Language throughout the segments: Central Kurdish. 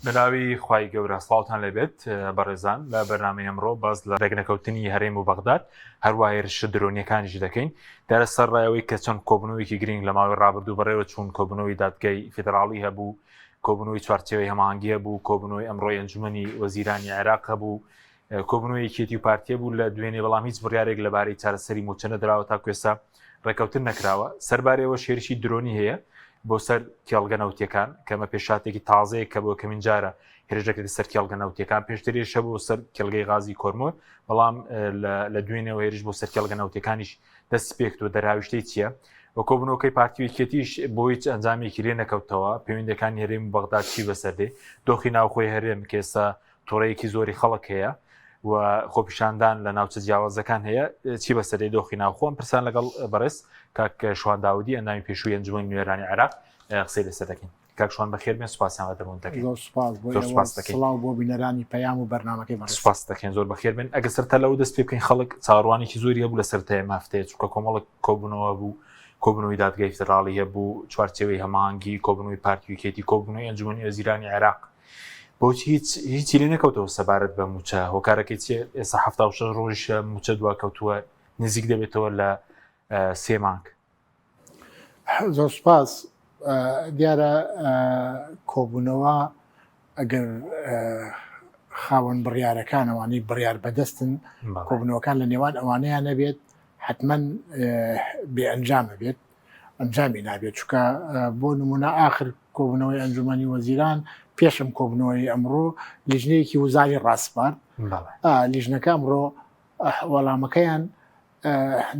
بەناوی خوای گەورە سڵاوتان لێبێت بەڕێزان لە بەرنامەی ئەمڕۆ باس لە ڕێکنەکەوتنی هەرێم و بەغداد هەروە هێرشە درۆنیەکانیش دەکەین دارە سەر ڕایەوەی کە چەند کۆبنەوەیەکی گرنگ لە ماوەی ڕابردوو بەڕێوە چوون کۆبنەوەی دادگای فیدراڵی هەبوو کۆبنەوەی چوارچێوەی هەماهەنگی هەبوو کۆبنەوەی ئەمڕۆی ئەنجومەنی وەزیرانی عێراق هەبوو کۆبوونەوەی یەکێتی و پارتیە بوو لە دوێنێ بەڵام هیچ بڕیارێک لەبارەی چارەسەری مووچە نەدراوە تاکو ئێستا ڕێکەوتن نەکراوە سەربارەوە هێرشی درۆنی هەیە بۆ سەر کێڵگە نەوتیەکان کەمە پێشاتێکی تازەیە کە بۆ کەمین جارە هێرش دەکرێت سەر کێڵگە نەوتیەکان پێشتر هێرشە بۆ سەر کێڵگەی غازی کۆرمۆر بەڵام لە دوێنێەوە هێرش بۆ سەر کێڵگە نەوتیەکانیش دەست پێکتوە دەرهاویشتەی چییە؟ و کۆبوونەوەکەی پارتی و یەکێتیش بۆ هیچ ئەنجامێکی لێ نەکەوتەوە پەیوەندەکانی هەرێم و بەغداد چی بەسەر دێ دۆخی ناوخۆی هەرێم کە ئێستا توڕەیەکی زۆری خەڵک هەیە و خۆپیشاندان لە ناوچە جیاوازەکان هەیە چی بەسەری دۆخی ناوخۆم پرسان لەگەڵ بەڕێز کاک شوان داودی ئەندامی پێشووی ئەنجومەنی نوێنەرانی عێراق قسەی لەسەر دەکەین کاک شوان بەخێر بێن سوپاسیان لە دەبوون دەکەین زۆر سوپاس بۆ زۆر سوپاس دەکەین سڵاو بۆ بینەرانی پەیام و بەرنامەکەی بەڕێز سوپاس دەکەین زۆر بەخێر بێن ئەگەر سەرتا لەوە دەست پێ بکەین خەڵک چاوەڕوانێکی زۆری هەبوو لە سەرەتای ئەم هەفتەیە چونکە کۆمەڵک کۆبوونەوە بوو کۆبوونەوەی دادگای فیدراڵی هەبوو چوارچێوەی هەماهەنگی کۆبوونەوەی پارتی و یەکێتی کۆبوونەوەی ئەنجومەنی وەزیرانی عێراق بۆچی هیچ هیچی لێ نەکەوتەوە سەبارەت بە مووچە هۆکارەکەی چیە ئێستا 76 ڕۆژ مووچە دواکەوتووە نزیک دەبێتەوە لە سێ مانگ. زۆر سوپاس دیارە کۆبوونەوە ئەگەر خاوەن بڕیارەکان ئەوانەی بڕیار بەدەستن کۆبوونەوەکان لە نێوان ئەوانەیان نەبێت حتمما بێ ئەنجامە بێت ئەنجامی نابێت چونکە بۆ نمونە ئاخر کۆبوونەوەی ئەنجومەنی وەزیران پێشم کۆبوونەوەی ئەمڕۆ لیژنەیەکی وزاری ڕاسپارد لیژنەکە ئەمڕۆ وەڵامەکەیان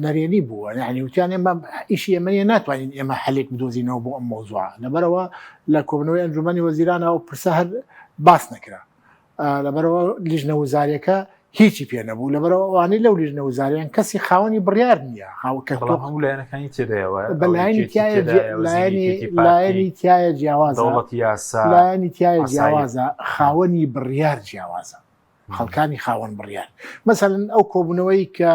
نەرێنی بووە یعنی وتیان ئێمە ئیشی ئێمە نیە ناتوانین ئێمە حلێک بدۆزینەوە بۆ ئەم مەوزوعە لەبەرەوە لە کۆبنەوەی ئەنجومەنی وەزیرانەوە پرسە هەر باس نەکرا لەبەرەوە لیژنە وزاریەکە هیچی پێ نەبوو لەبەرەوە ئەوانەی لەو لیژنە وزاریان کەسی خاوەنی بڕیار نییە کە هەموو لایەنەکانی تێدایەوە بەلایەنی لایەنی لایەنی تایە جیاوازە دەوڵەتی یاسا لایەنی تایە جیاوازە خاوەنی بڕیار جیاوازە خەڵکانی خاوەن بڕیار مەسەلەن ئەو کۆبوونەوەی کە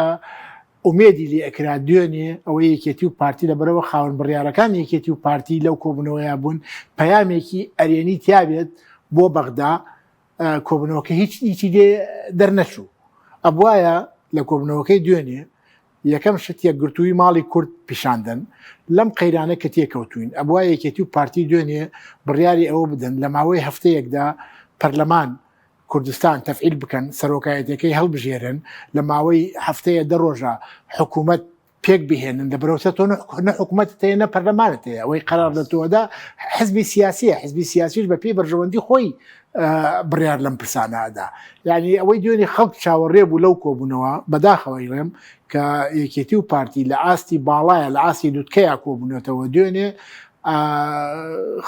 ئومێدی لێ ئەکرا دوێنێ ئەوەی یەکێتی و پارتی لەبەرەوە خاوەن بڕیارەکان یەکێتی و پارتی لەو کۆبوونەوەیە بوون پەیامێکی ئەرێنی تیابێت بۆ بەغدا کۆبوونەوەکە هیچ هیچی لێ دەرنەچوو ئەبواە لە کۆبوونەوەکەی دوێنێ یەکەم شت یەکگرتووی ماڵی کورد پیشاندەن لەم قەیرانە کە تێکەوتوین ئەبوا یەکێتی و پارتی دوێنێ بڕیاری ئەوە بدەن لە ماوەی هەفتەیەکدا پەرلەمان کوردستان تەفعیل بکەن، سەرۆکایەتیەکەی هەڵبژێرن، لە ماوەی هەفتەیە دە ڕۆژە حکوومەت پێک بهێنن لە بەرەوسە تۆ نە حکوومەتت هەیە نە پەرلەمانت هەیە ئەوەی قەرار لە تۆدا حزبی سیاسیە حزبی سیاسیش بە پێی بەرژەوەندی خۆی بڕیار لەم پرسانە ئەدا یعنی ئەوەی دوێنێ خەڵک چاوەڕێ بوو لەو کۆبوونەوە بەداخەوە ئەیڵێم کە یەکێتی و پارتی لە ئاستی باڵایە لە ئاستی لوتکەیا کۆبوونەتەوە دوێنێ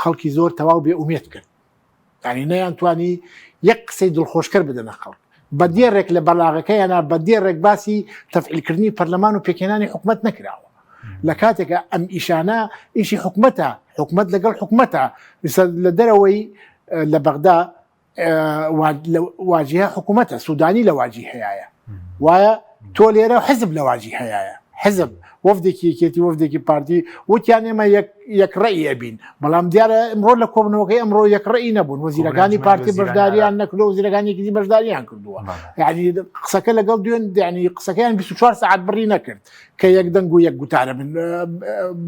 خەڵکی زۆر تەواو بێ ئومێد کرد یانی نەیانتوانی یەک قسەی دڵخۆشکەر بدەنە خەڵک. بە دێڕێک لە بەلاغەکەیانا بە دێڕێک باسی تەفعیلکردنی پەرلەمان و پێکهێنانی حکومەت نەکراوە. لە کاتێکا ئەم ئیشانە ئیشی حکومەتە، حکومەت لەگەڵ حکومەتە. لە دەرەوەی لە بەغدا واجیهە حکومەتە، سودانی لە واجیهەیایە. وایە تۆ لێرە حزب لە واجی هەیە حزب وەفدێکی یەکێتی وەفدێکی پارتی وتیان ئێمە یەک ڕێی ئەبین بەڵام دیارە ئەمڕۆ لە کۆبنەوەکەی ئەمڕۆ یەک ڕێی نەبوون وەزیرەکانی پارتی بەشداریان نەکردو وەزیرەکانی یەکێتی بەشداریان کردووە یعنی قسەکە لەگەڵ دوێن یعنی قسەکەیان 24 سەعات بڕی نەکرد کە یەک دەنگ و یەک گوتارە بن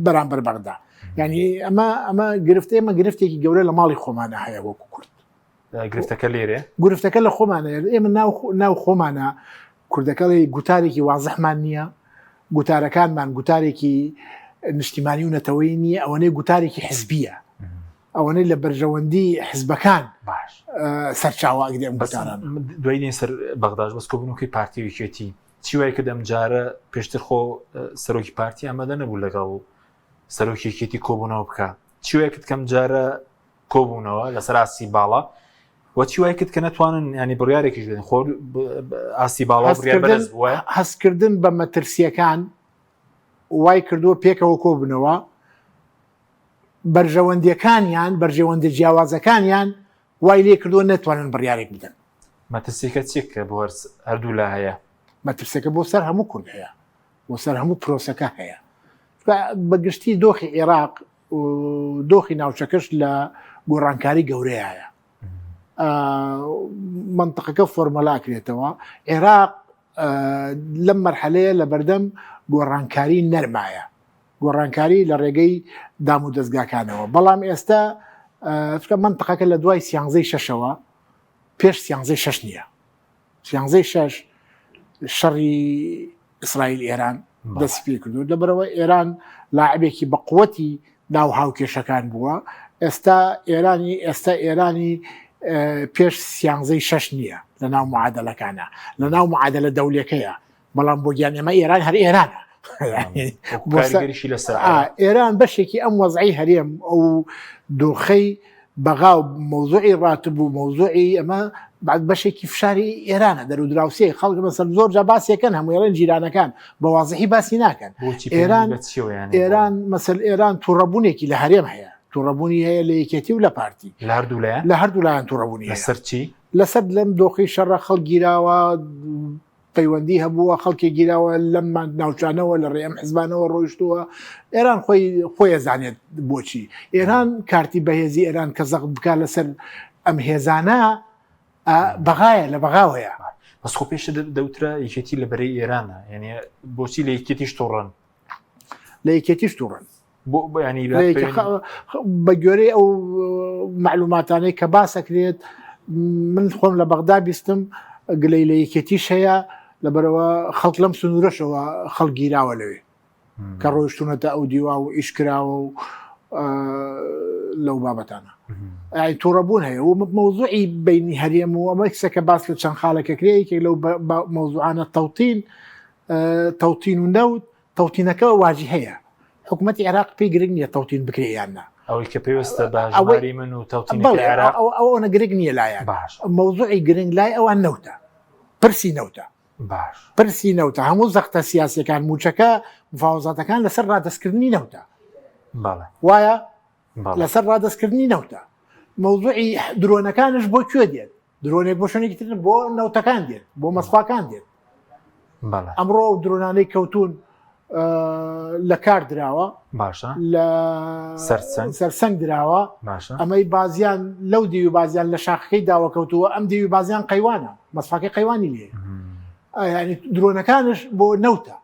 بەرامبەر بەغدا یعنی ئەمە ئەمە گرفتێ ئەمە گرفتێکی گەورە لە ماڵی خۆمانە هەیە وەکو کورد گرفتەکە لێرێ گرفتەکە لە خۆمانە ئێمە ناو ناو خۆمانە کوردەکەڵی گوتارێکی وازحمان نییە گوتارەکانمان گوتارێکی نیشتیمانی و نەتەوەی نییە ئەوەنەی گوتارێکی حزبیە ئەوەنەی لە بەرژەوەندی حزبەکان باش سەرچاوە ئەگرێ ئەم گوتاران دوای دێن سەر بەغداش بەس کۆبوونەوەکەی پارتی و یەکێتی چی وای کرد ئەم جارە پێشتر خۆ سەرۆکی پارتی ئامادە نەبوو لەگەڵ سەرۆکی یەکێتی کۆبوونەوە بکە چی وای کرد کەم جارە کۆبوونەوە لەسەر ئاستی باڵا و چی وای کرد کە نەتوانن ینی بڕیارێکیش بدەن خۆ ئاستی باڵا بڕیار بەرز بووە هەستکردن بە مەترسیەکان وای کردووە پێکەوە کۆبنەوە بەرژەوەندیەکانیان بەرژەوەندە جیاوازەکانیان وای لێ کردووە نەتوانن بڕیارێک بدەن مەترسیەکە چیە کە بۆ هەردوو لا هەیە مەترسەکە بۆ سەر هەموو کورد هەیە بۆ سەر هەموو پرۆسەکە هەیە بەگشتی دۆخی عێراق دۆخی ناوچەکەش لە گۆڕانکاری گەورەیە. منطقەکە فۆرمەلاکرێتەوە عێراق لەم مەرحەلەیە لە بەردەم گۆڕانکاری نەرمایە گۆڕانکاری لە ڕێگەی دام و دەستگاکانەوە بەڵام ئێستا چکە منطقەکە لە دوای سیانزەی شەشەوە پێش سیانزەی شەش نییە سیانزەی شەش شەڕی ئیسرائیل ئێران دەستی پێ کردو لەبەرەوە ئێران لاعبێکی بەقوەتی ناو هاوکێشەکان بووە ئێستا ئێرانی ئێستا ئێرانی پێش سیانزەی شەش نییە لە ناو معادلەکانە لە ناو معادلە دەولەکەیە بەڵام بۆ گیان ئێمە ئێران هەر ئێرانە ئێران بەشێکی ئەم وەزعی هەرێم ئەو دۆخەی بەغا و مەوزوعی ڕاتب و مەوزوعی ئەمە بعد بەشێکی فشاری ئێرانە دەر و دراوسێ خەڵک مەسەر زۆر جا باسیەکەن هەموو ئێران جیرانەکان بە وازحی باسی ناکەن ئێران ئێران مەسەل ئێران تووڕەبوونێکی لە هەرێم هەیە تووڕەبوونی هەیە لە یەکێتی و لە پارتی لە هەردوو لایەن لە هەردوو لایەن تووڕەبوونی لەسەر چی لەسەر لەم دۆخی شەڕە خەڵک گیراوە پەیوەندی هەبووە خەڵکی گیراوە لەم ناوچانەوە لە ڕێ ئەم حزبانەوە ڕۆیشتووە ئێران خۆی خۆی ئەزانێت بۆچی ئێران کارتی بەهێزی ئێران کە زەخت بکات لەسەر ئەم هێزانە بەغایە لە بەغاوەیە بەس خۆ پێش دەوترا یەکێتی لە بەرەی ئێرانە یعنی بۆچی لە یەکێتیش تووڕەن لە یەکێتیش تووڕەن بۆ ینی بە گوێرەی ئەو معلوماتانەی کە باسەکرێت من خۆم لە بەغدا بیستم گلەی لە یەکێتیش هەیە لەبەرەوە خەڵک لەم سنوورەشەوە خەڵک گیراوە لەوێ کە ڕۆیشتونەتە ئەو دیوا و ئیش کراوە و لەو بابەتانە ئای تووڕەبوون هەیە و مەوزوعی بینی هەرێم و ئەمە کسەکە باس لە چەند خاڵێکە کرێ یەکێک لەو مەوزوعانە تەوتین تەوتین و نەوت تەوتینەکە واجیهەیە حکوومەتی عێراق پێی گرنگ نییە تەوتین بکرێ یان نا ئەوەی کە پێویستە بە هەژماری من و تەوتینەکەی عێراق ئەوە ئەوەنە گرنگ نییە لایان باش مەوزوعی گرنگ لای ئەوان نەوتە پرسی نەوتە باش پرسی نەوتە هەموو زەختە سیاسەکان موچەکە مفاوەزاتەکان لەسەر ڕادەستکردنی نەوتە بەڵێ وایە بەڵێ لەسەر ڕادەستکردنی نەوتە مەوزوعی درۆنەکانش بۆ کوێ دێت درۆنێک بۆ شوێنێکی تر بۆ نەوتەکان دێت بۆ مەسخواکان دێت ئەمڕۆ ئەو درۆنانەی کەوتون لە کار دراوە باشە لە سەرسەنگ سەرسەنگ دراوە باشە ئەمەی بازیان لەو دیوی بازیان لە شاخەکەی داوە کەوتووە ئەم دیوی بازیان قەیوانە مەسفاکەی قەیوانی لێ ینی درۆنەکانش بۆ نەوتە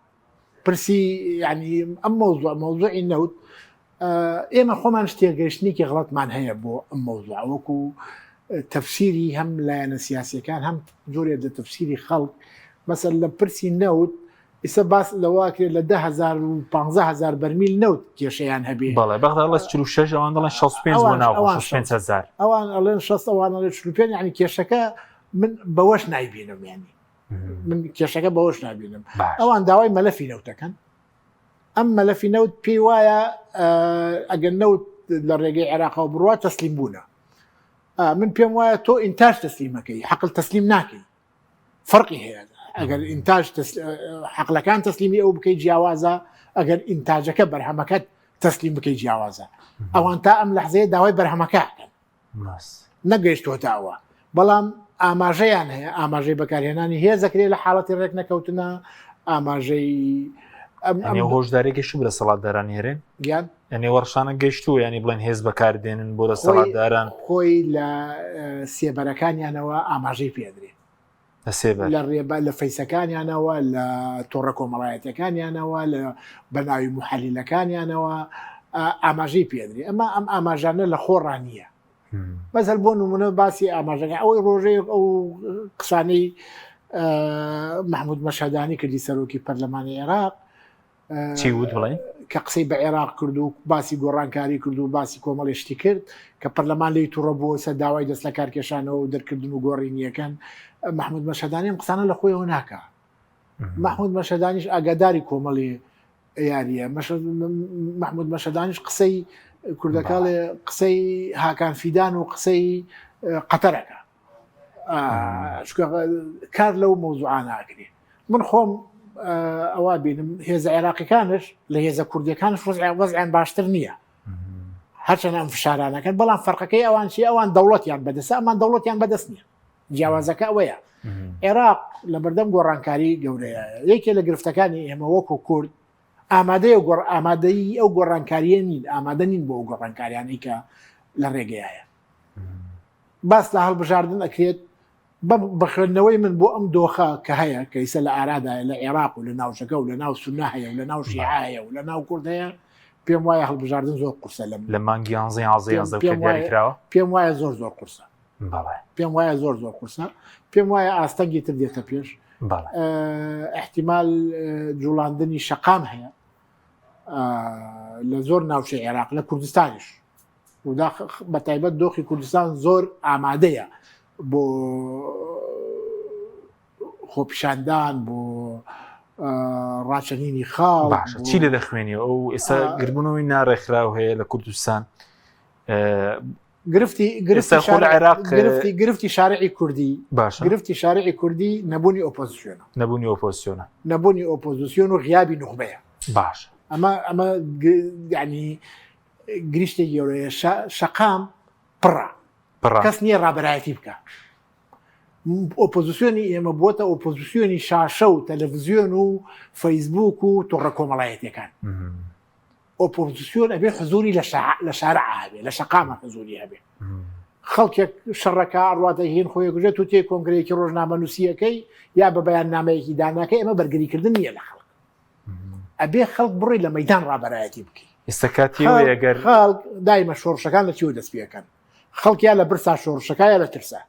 پرسی ینی ئەم مەوزوع مەوزوعی نەوت ئێمە خۆمان تێگەیشتنێکی غڵەتمان هەیە بۆ ئەم مەوزوع وەکو تەفسیری هەم لایەنە سیاسەکان هەم جۆرێک لە تەفسیری خەڵک مەسەر لە پرسی نەوت ئیسە باس لەوە کرێت لە 10015 هزار بەرمیل نەوت کێشەیان هەبێ بەڵێ بەغدا ئەڵێ 46 ئەوان دەڵێن 65 بۆ ناو 65 هزار ئەوان ئەڵێن 60 ئەوان ئەڵێن 45 یعنی کێشەکە من بەوەش نایبینم یعنی من کێشەکە بەوەش نابینم ئەوان داوای مەلەفی نەوتەکەن ئەم مەلەفی نەوت پێی وایە ئەگەر نەوت لە ڕێگەی عێراقەوە بڕوا تەسلیم بوونە من پێم وایە تۆ ئینتاج تەسلیمەکەی حەقل تەسلیم ناکەی فەرقی هەیە ئەگەر ئینتاج حەقلەکان تەسلیمی ئەو بکەی جیاوازە ئەگەر ئینتاجەکە بەرهەمەکەت تەسلیم بکەی جیاوازە ئەوان تا ئەم لەحزەیە داوای بەرهەمەکە نەگەیشتووەتە ئەوە، بەڵام ئاماژەیان هەیە، ئاماژەی بەکارهێنانی هێز دەکرێت لە حاڵەتی ڕێکنەکەوتنە، ئاماژەی ئەم ئەم هۆشداری گەشتوو بە دەسەڵاتدارانی هەرێم گیان یعنی وەڕشانە گەشتووە ینی بڵێن هێز بەکاردێنن بۆ دەسەڵاتداران خۆی لە سێبەرەکانیانەوە ئاماژەی پێدرێ لە سێبەر لە ڕێبا لە فەیسەکانیانەوە لە تۆڕە کۆمەڵایەتەکانیانەوە لە بەناوی محەلیلەکانیانەوە ئاماژەی پێدرێ ئەمە ئەم ئاماژانە لە خۆڕا نییە مەسەل بۆ نمونە باسی ئاماژەکە ئەوەی ڕۆژەیە ئەو قسانەی مححمود مەشهدانی کردی سەرۆکی پەرلەمانی عێراق چی وت بڵێ کە قسەی بە عێراق کرد و باسی گۆڕانکاری کرد و باسی کۆمەڵی شتی کرد کە پەرلەمان لی تووڕە بووە سەر داوای دەست لە کارکێشانەوە و دەرکردن و گۆڕینیەکەن مححمود مەشهدانی ئەم قسانە لە خۆیەوە ناکە مححمود مەشهدانیش ئاگاداری کۆمەڵی یاریە مححمود مەشهدانیش قسەی کوردەکەڵێ قسەی هاکان فیدان و قسەی قەتەرەکە کار لەو مەوزوعانە ئەکرێ من خۆم ئەوە بینم هێزە عێراقیەکانش لە هێزە کوردیەکانش وەزعیان باشتر نییە هەرچەند ئەم فشارانەکەن بەڵام فەرقەکەی ئەوان چی ئەوان دەوڵەتیان بەدەستە ئەمان دەوڵەتیان بەدەست نییە جیاوازەکە ئەوەیە عێراق لە بەردەم گۆڕانکاری گەورەیە یەکێ لە گرفتەکانی ئێمە وەکو کورد ئامادەیە گۆڕ ئامادەی ئەو گۆڕانکاریە نین ئامادە نین بۆ ئەو گۆڕانکاریانەی کە لە ڕێگەیە. باس لە هەڵبژاردن ئەکرێت بە خوێندنەوەی من بۆ ئەم دۆخە کە هەیە کە ئیسە لە ئارادایە لە عێراق و لە ناوچەکە و لە ناو سونە هەیە و لە ناو شیعە هەیە و لە ناو کورد هەیە پێم وایە هەڵبژاردن زۆر قورسە لەم لە مانگی یانزە یانزە یانزە پێم کە وایە دیاریکراوە پێم وایە زۆر زۆر قورسە بەڵێ پێم وایە زۆر زۆر قورسە پێم وایە ئاستەنگی تر دێتە پێش بەڵێ احتیمال جوڵاندنی شەقام هەیە لە زۆر ناوچەی عێراق لە کوردستانیش بە تایبەت دۆخی کوردستان زۆر ئامادەیە بۆ خۆپیشاندان بۆ ڕاچەنینی خاڵ باشە چی لێ دەخوێنی ئەو ئێستا گربوونەوەی ناڕێکخراو هەیە لە کوردستان گرفتی گرفتی خۆ لە عێراق گرفتی گرفتی شارعی کوردی باشە گرفتی شارعی کوردی نەبوونی ئۆپۆزیسیۆنە نەبوونی ئۆپۆزیسیۆنە نەبوونی ئۆپۆزیسیۆن و غیابی نوخبەیە باشە ئەمە ئەمە ینی گریشتێکی گەورەیە شەقام پڕە پڕە کەس نییە ڕابەرایەتی بکە ئۆپۆزیسیۆنی ئێمە بووەتە ئۆپۆزیسیۆنی شاشە و تەلەڤزیۆن و فەیسبوک و تۆڕە کۆمەڵایەتەکان ئۆپۆزیسیۆن ئەبێ حزوری لە شارع هەبێ لە شەقامە حزوری هەبێ خەڵکێک شەڕەکە ئەڕواتە هین خۆی گوژێت و تێ کۆنگرەیەکی ڕۆژنامە نووسیەکەی یا بە بەیان نامەیەکی داناکەی ئەمە بەرگریکردن نییە لە خەڵک ئەبێ خەڵک بڕی لە مەدان ڕابەرایەتی بکەی ئێستا کاتی ئەوەیە گەر خەڵک دایمە شۆڕشەکان لە چیوە دەست پێەکەن خەڵک یا لە برسا شۆڕشەکە یا لە ترسا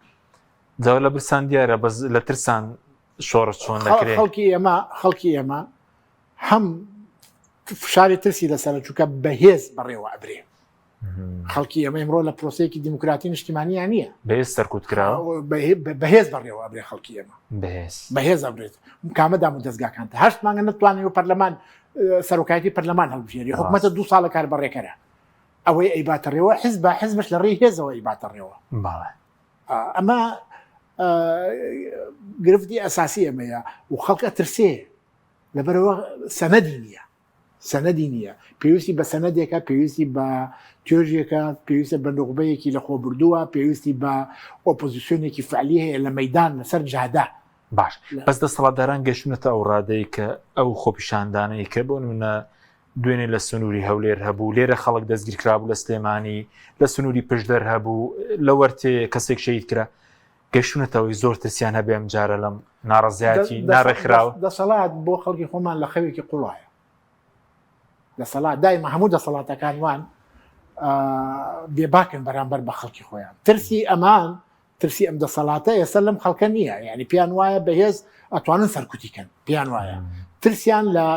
جا لە برسان دیارە بەس لە ترسان شۆڕش چۆن دەکرێت خەڵکی ئێمە خەڵکی ئێمە هەم فشاری ترسی لەسەرە چونکە بەهێز بەڕێوە ئەبرێ خەڵکی ئێمە ئمڕۆ لە پرۆسەیەکی دیموکراتی نیشتیمانیان نییە بەهێز سەرکوت کراوە بەهێز بەڕێوە ئەبرێ خەڵکی ئێمە بەهێز بەهێز ئەبرێت کامە دام و دەستگاکان هەشت مانگە نتوانێت و پەرلەمان سەرۆکایەتی پەرلەمان هەڵبژێری حکومەتە دو ساڵە کار بەڕێکەرە ئەوەی ئەیباتەڕێوە حزب حزبش لە ڕێی هێزەوە ئەیباتەڕێوە ئەمە گرفتی ئەساسی ئەمەیە و خەڵک ئەترسێ لەبەرەوە سەنەدی نییە سەنەدی نییە پێویستی بە سەنەدێکە پێویستی بە توێژێکە پێویستە بە نوخبەیەکی لە خۆبردووە پێویستی بە ئۆپۆزیسیۆنێکی فعلی هەیە لە مەدان لەسەر جادە باش بەس دەسەڵاتداران گەشتونەتە ئەو ڕادەی کە ئەو خۆپیشاندانەی کە بۆ نمونە دوێنێ لە سنووری هەولێر هەبوو لێرە خەڵک دەستگیرکرابوو لە سلێمانی لە سنووری پشدەر هەبوو لە وەرتێ کەسێک شەید کرا گەشتونەتەوەی زۆر ترسیان هەبێ ئەم جارە لەم ناڕەزایەتی ناڕێکخراوە. دەسەڵات بۆ خەڵکی خۆمان لە خەوێکی قوڵایە دەسەڵات دایمە هەموو دەسەڵاتەکان وان بێباکن بەرامبەر بە خەڵکی خۆیان ترسی ئەمان ترسی ئەم دەسەڵاتە ئێستا لەم خەڵکە نییە یعنی پێیان وایە بەهێز ئەتوانن سەرکوتی کەن پێیان وایە ترسیان لە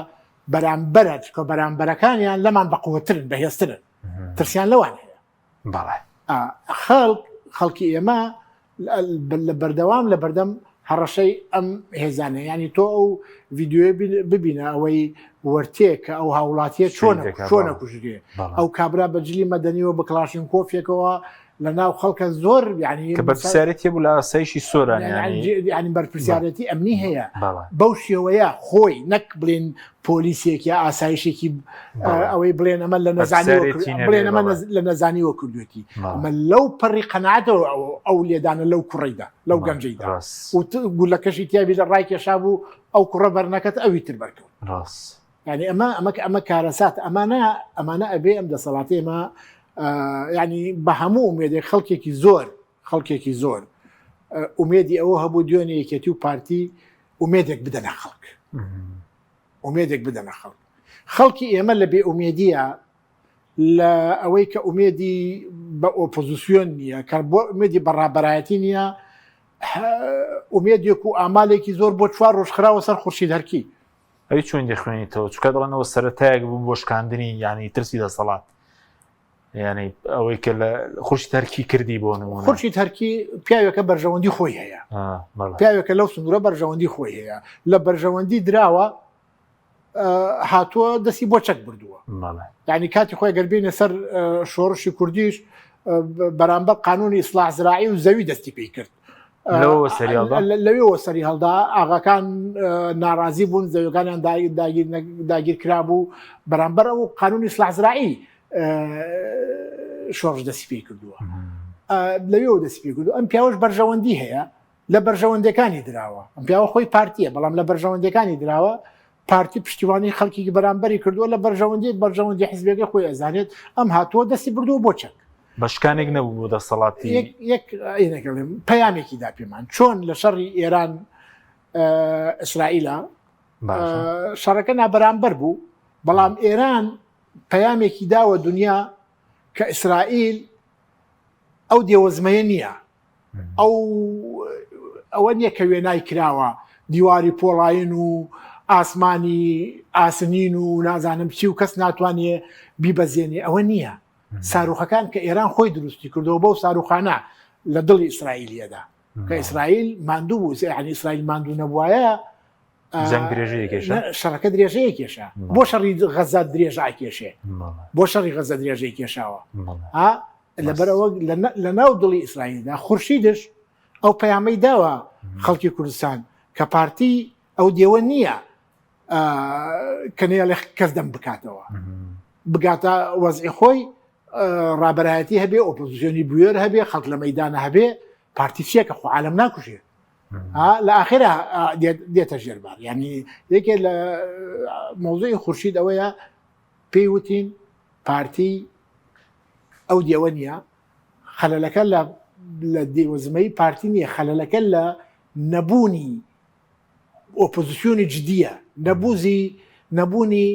بەرامبەرە چکە بەرامبەرەکانیان لەمان بەقوترن بەهێزترن ترسیان لەوان هەیە بەڵێ. خەڵک خەڵکی ئێمە لە بەردەوام لە بەردەم هەڕەشەی ئەم هێزانە ینی تۆ ئەو ڤیددیوێ ببینە ئەوەی وەرتێ کە ئەو هاوڵاتیە چۆنە چۆنە کوژرێ ئەو کابرا بەجلی مەدەنیەوە بە کڵاشین کۆفێکەوە لە ناو خەڵکە زۆر ینی کە بەرپرسیارەتی بوو لە ئاسایشی سۆران ینی بەرپرسیارەتی ئەمنی هەیە بەو شێوەیە خۆی نەک بڵێن پۆلیسێک یا ئاسایشێکی ئەوەی بڵێن ئەمە لە نەزانی بڵێن ئەمە لە نەزانیوە کردوێتی ئەمە لەو پەڕی قەناتەوە ئەو لێدانە لەو کوڕیدا لەو گەنجەیدا گولەکەشی تیابی لە ڕای کێشا بوو ئەو کوڕە بەرنەکەت ئەوی تر بەرکەوت ڕاست یعنی ئەمە ئەمە ئەمە کارەسات ئەمانە ئەمانە ئەبێ ئەم دەسەڵاتی ئێمە ینی بە هەموو ئومێدێک خەڵکێکی زۆر خەڵکێکی زۆر ئومێدی ئەوە هەبوو دوێنێ یەکێتی و پارتی ئومێدێک بدەنە خەڵک ئومێدێک بدەنە خەڵک خەڵکی ئێمە لە بێ ئومێدیە لە ئەوەی کە ئومێدی بە ئۆپۆزیسیۆن نییە کە بۆ ئومێدی بە ڕابەرایەتی نییە ئومێدێک و ئامالێکی زۆر بۆ چوار ڕۆژ خراوە سەر خورشید هەرکی ئەوی چۆن دەخوێنیتەوە چکە دەڵێنەوە سەرەتایەک بوو بۆ شکاندنی یعنی ترسی دەسەڵات یعنی ئەوەی کە لە خوشی تەرکی کردی بۆ نمونە خورشید هەرکی پیاوێکە بەرژەوەندی خۆی هەیە پیاوێکە لەو سنوورە بەرژەوەندی خۆی هەیە لە بەرژەوەندی دراوە هاتووە دەستی بۆ چەک بردووە یعنی کاتی خۆی گەربینە سەر شۆڕشی کوردیش بەرامبەر قانونی ئیسلاح زراعی و زەوی دەستی پێی کرد لەوێەوە سەری هەڵدا ئاغاکان ناڕازی بوون زەویەکانیان داگیر کرابوو بەرامبەر ئەو قانونی ئیسلاح زراعی شۆڕش دەستی پێی کردووە لەوێەوە دەستی پێ کردو ئەم پیاوەش بەرژەوەندی هەیە لە بەرژەوەندەکانی دراوە ئەم پیاوە خۆی پارتیە بەڵام لە بەرژەوەندەکانی دراوە پارتی پشتیوانی خەڵکی بەرامبەری کردووە لە بەرژەوەندی بەرژەوەندی حزبەکە خۆی ئەزانێت ئەم هاتووە دەستی بردووە بۆ چەک. بە شکانێک نەبوو بۆ دەسەڵاتی یەک پەیامێکی دا پێمان چۆن لە شەڕی ئێران ئیسرائیلە شەڕەکە نابەرامبەر بوو بەڵام ئێران پەیامێکی داوە دنیا کە ئیسرائیل ئەو دێوەزمەیە نییە ئەو ئەوە نییە کە وێنای کراوە دیواری پۆڵاین و ئاسمانی ئاسنین و نازانم چی و کەس ناتوانێ بیبەزێنێ ئەوە نییە ساروخەکان کە ئێران خۆی دروستی کردەوە بەو ساروخانە لە دڵی ئیسرائیلیەدا کە ئیسرائیل ماندوو بوو یعنی ئیسرائیل ماندوو نەبوایە شەڕەکە درێژەیە کێشا بۆ شەڕی غەزا درێژە کێشێ بۆ شەڕی غەزە درێژەی کێشاوە لەبەرەوە لە ناو دڵی ئیسرائیلدا خورشیدش ئەو پەیامەی داوە خەڵکی کوردستان کە پارتی ئەو دێوە نییە کە نێڵێ کەس دەم بکاتەوە بگاتە وەزعی خۆی ڕابەرایەتی هەبێ ئۆپۆزیسیۆنی بوێر هەبێ خەڵک لە مەدانە هەبێ پارتی چیە کە خۆ عالم ناکوژێ لە ئاخرا دێتە ژێربار ینی یەکێ لە مۆزەی خورشید ئەوەیە پێی وتین پارتی ئەو دێوە نییە خەلەلەکە لە لە دێوەزمەی پارتی نییە خەلەلەکە لە نەبوونی ئۆپۆزیسیۆنی جدیە نەبوزی نەبوونی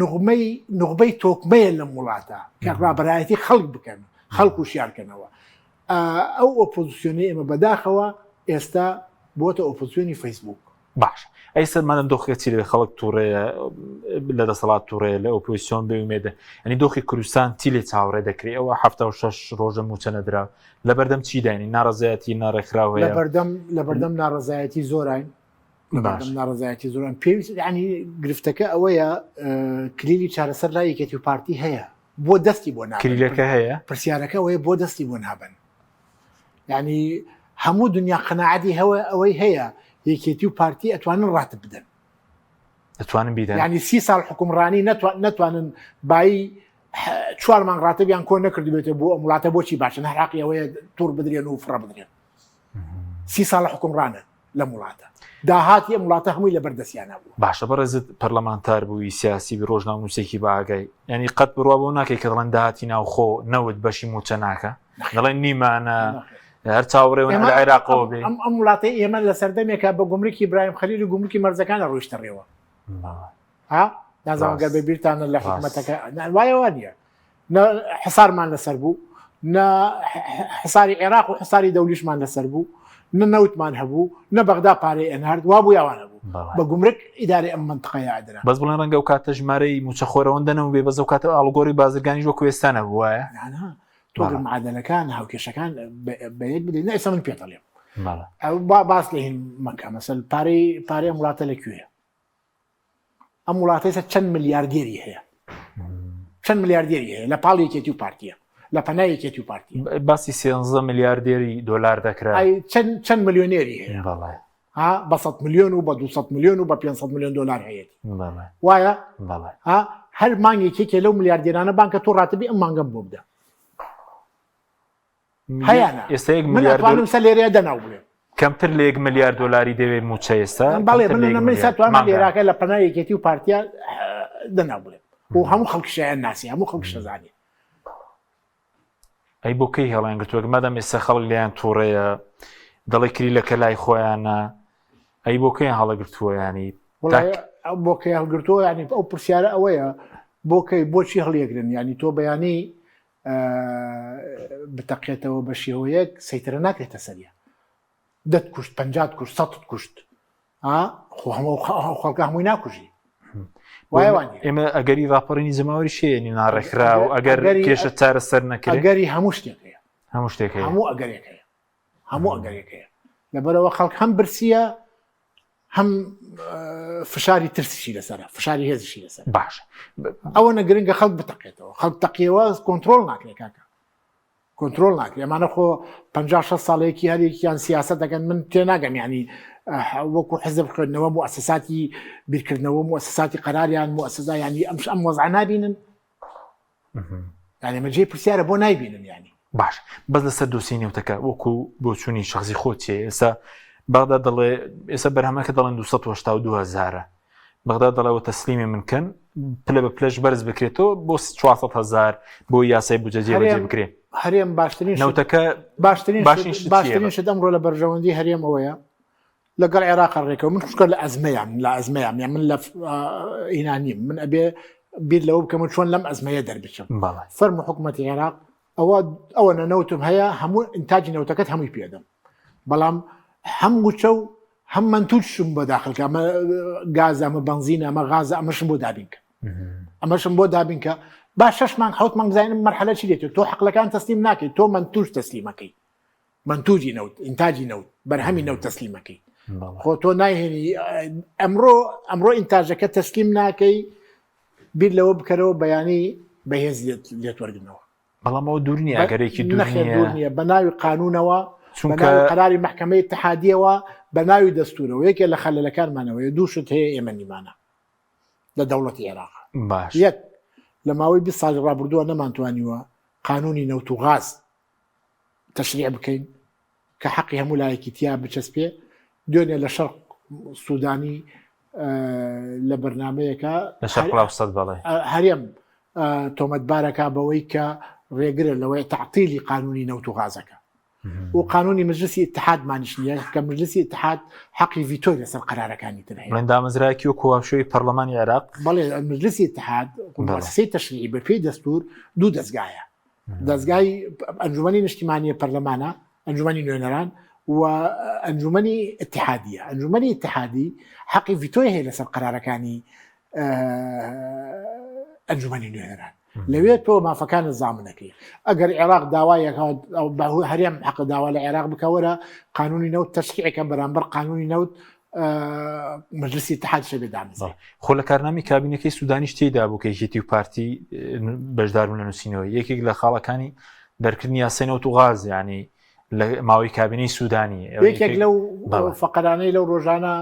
نغمەی نوخبەی تۆکمەیە لەم وڵاتە کە ڕابەرایەتی خەڵک بکەن خەڵک و شیارکەنەوە ئەو ئۆپۆزیسیۆنی ئێمە بەداخەوە ئێستا بۆتە ئۆپۆزیسیۆنی فەیسبوک. باش ئەی سەرمانم دۆخەکە چی لەوێ خەڵک تووڕەیە لە دەسەڵات تووڕەیە لە ئۆپۆزیسیۆن بێ ئومێدە ئەنی دۆخی کوردستان چی لێ چاوەڕێ دەکرێ ئەوە 76 ڕۆژە مووچە نەدرا لەبەردەم چی داینی ناڕەزایەتی ناڕێکخراو هەیە لەبەردەم لەبەردەم ناڕەزایەتی زۆراین باش ناڕەزایەتی زۆران پێویست ینی گرفتەکە ئەوەیە کلیلی چارەسەر لای یەکێتی و پارتی هەیە بۆ دەستی بۆ نابەن کلیلەکە هەیە پرسیارەکە ئەوەیە بۆ دەستی بۆ نابەن یعنی هەموو دنیا قەناعەتی هەوە ئەوەی هەیە یەکێتی و پارتی ئەتوانن ڕاتب بدەن دەتوانن بیدەن یعنی سی ساڵ حکومڕانی نەتوانن بایی چوار مانگ ڕاتبیان کۆ نەکردبێتە بۆ ئەم وڵاتە بۆچی باشن هەر حەقی ئەوەیە توڕ بدرێن و فڕە بدرێن سی ساڵە حکومڕانن لەم وڵاتە داهاتی ئەم وڵاتە هەمووی لەبەر دەستیانە بوو. باشە بەڕێزت پەرلەمانتار بووی سیاسی بی ڕۆژنامەنووسێکی بە ئاگای یعنی قەت بڕوا بۆ ناکەی کە دەڵێن داهاتی ناوخۆ نەوت بەشی مووچە ناکە دەڵێن نیمانە هەر چاوەڕێون لە عێراقەوە بێ ئەم ئەم وڵاتەی ئێمە لە سەردەمێکە بە گومرکی برایم خەلیل و گومرکی مەرزەکانە ڕۆیشتە ڕێوە ها نازانم گەر بە بیرتانە لە حکومەتەکە وایە وا نییە نە حسارمان لەسەر بوو نە حساری عێراق و حساری دەولیشمان لەسەر بوو نە نەوتمان هەبوو نە بەغدا پارەی ئەنارد وا بوو یاوانە بوو بە گومرک ئیدارەی ئەم منطقەیە ئەدرا بەس بڵێن ڕەنگە ئەو کاتە ژمارەی مووچەخۆرەوەندە نەبوو بێ بەس ئەو کاتە ئاڵوگۆڕی بازرگانیش وەکو ئێستا نەبوو وایە تۆ معادلەکان هاوکێشەکان بە یەک بدەیت نە ئێستا من پێت ئەڵێم باس لە هین مەکە مەسەل پارەی پارەی ئەم وڵاتە لە کوێیە ئەم وڵاتە ئێستا چەند ملیاردێری هەیە چەند ملیاردێری هەیە لە پاڵ یەکێتی و پارتیە لە پەنای یەکێتی و پارتی باسی سێنزە ملیاردێری دۆلار دەکرا چەند چەند ملیۆنێری هەیە ها بە 100 میلیۆن و بە 200 میلیۆن و بە 500 میلیۆن دلار هەیە وایە ها هەر مانگێکێکێ لەو ملیاردێرانە بانکە تۆ ڕاتبی ئەم مانگەم بۆ بدە هەیانە ئێستا یەک من ملیار ئەتوانم سەر لێرەیە دەناو بڵێم کەمتر لە یەک ملیار دۆلاری دەوێت مووچە ئێستا بەڵێ کەمتر من لە یەک من ملیار. ساتوانم مانگانە. لێراکە لە پەنای یەکێتی و پارتیا دەناو بڵێم و هەموو خەڵکشیان ناسی هەموو خەڵکش دەزانێ ئەی بۆ کەی هێڵیان گرتووە مادام ئێستا خەڵک لێیان تووڕەیە دەڵێ کلیلەکە لای خۆیانە ئەی بۆ کەیان هەڵەگرتووە ینی وڵای ئەو بۆ کەی هەڵگرتووە ینی ئەو پرسیارە ئەوەیە بۆ کەی بۆچی هەڵیەگرن ینی تۆ بەیانی بتەقێتەوە بە شێوەیەک سەیتەرە ناکرێتە سەریە دەت کوشت پەنجات کوشت سەتت کوشت خۆ هەموو خەڵکە هەمووی ناکوژی ئێمە ئەگەری ڕاپەڕینی جەماوەری شێنی ناڕێکخرا و ئەگەر کێشە چارەسەر نەکرێت ئەگەری هەموو شتێک هەیە هەموو شتێک هەیە هەموو ئەگەرێک هەیە هەموو ئەگەرێک هەیە لەبەرەوە خەڵک هەم برسیە هەم فشاری ترسیشی لەسەرە فشاری هێزیشی لەسەر باش ئەوە نەگرنگە خەڵک بتەقێتەوە خەڵک تەقیەوە کۆنتترۆل ناکرێت کاکە کۆنتترۆل ناکرێت ئەمانە خۆ 56 ساڵێکی هەرێکیان سیاست دەکەن من تێناگەم ینی وەکو حزب خوێندنەوە موسساتی بیرکردنەوە موسساتی قەراریان موسسا ینی ئەم ئەم وەزع نابینن یعنی مەجێ پرسیارە بۆ نایبینن ینی باش بەس لەسەر دۆسی نەوتەکە وەکو بۆچوونی شخصی خۆت چێ ئێستا بەغدا دەڵێ ئێستا بەرهەمەکە دەڵێن 282 هزارە بەغدا دەڵێەوە تەسلیمی من کەن پلە بە پلەش بەرز بکرێتەوە بۆ 400 هزار بۆ یاسای بودجە جێبەجێ بکرێ. هەرێم باشترین نەوتەکە باشترین باشترین شت ئەمڕۆ لە بەرژەوەندی هەرێم ئەوەیە لەگەڵ عێراق ڕێکەوە من خوشکە لە ئەزمەیان لە ئەزمەیان یان من لە ئینانیم من ئەبێ بیر لەوە بکەم چۆن لەم ئەزمەیە دەربچم فەرمو حکوومەتی عێراق ئەوە ئەوە نەوتم هەیە هەموو ئینتاجی نەوتەکەت هەمووی پێدەم بەڵام هەم گوچە و هەم منتوشم بۆ داخلکە ئەمە گاز ئەمە بنزین ئەمە غازە ئەمەشم بۆ دابینکە ئەمەشم بۆ دابینکە با شش مانگ حوت مانگ زانم مەرحەلە چی دێت تۆ حقلەکان تەسلیم ناکەیت تۆ منتوش تەسلیمەکەی منتوجی نەوت ئینتاجی نەوت بەرهەمی نەوت تەسلیمەکەی خۆ تۆ نایهێنی ئەمڕۆ ئەمڕۆ ئینتاجەکە تەسلیم ناکەی بیر لەوە بکەرەوە بەیانی بەهێز لێت وەرگنەوە بەڵام ئەوە دوور نییە ئەگەرێکی دوور نییە بە ناوی قانونەوە چونکە قراری محکمەی اتحادیەوە بە ناوی دەستورەوە یەکێ لە خەلەکانمانەوەی دوو شت هەیە ئێمە نیمانە لە دەوڵەتی عێراق باش یەک لە ماوەی 20 ساڵی ڕابردووە نەمانتوانیوە قانونی نەوت و غاز تەشریع بکەین کە حەقی هەموو لایەکی تیا بچەسپێ دوێنێ لە شەرق سوودانی لە بەرنمەیەکە هەرێم تۆمەتبارەکە بەوەی کە ڕێگرە لەوەی تعطیلی قانونی نەوت و غازەکە و قانونی مجلسی اتحادمانیش نییە کە مجلسی اتحاد حەقی ڤیتۆی لەسەر قرارەکانی تر هەیە من دامەزراکی و کۆواشوی پەرلەمانی عێراق بەڵێ مجلسی اتحاد مؤسسەی تەشریعی بەپێی دەستور دوو دەزگایە دەزگای ئەنجومەنی نیشتیمانیە پەرلەمانە ئەنجومەنی نوێنەران و ئەنجومەنی اتحادیە ئەنجومەنی اتحادی حەقی ڤیتۆی هەیە لەسەر قەرارەکانی ئەنجومەنی نوێنەران لەوێ تۆ مافەکانە زامنەکەی ئەگەر عێراق داوایەک هەرێم حەق داوا لە عێراق بکەوەرە قانونی نەوت تەشریعەکە بەرامبەر قانونی نەوت مەجلسی اتحاد شەبێ دامەزرێ. خۆ لە کارنامی کابینەکەی سودانیش تێیدا بوو کە یەکێتی و پارتی بەشداربوون لە نووسینەوەی یەکێک لە خاڵەکانی دەرکردنی یاسای نەوت و غاز ینی لە ماوەی کابینەی سودانی یەکێک لەو فقرانەی لەو ڕۆژانە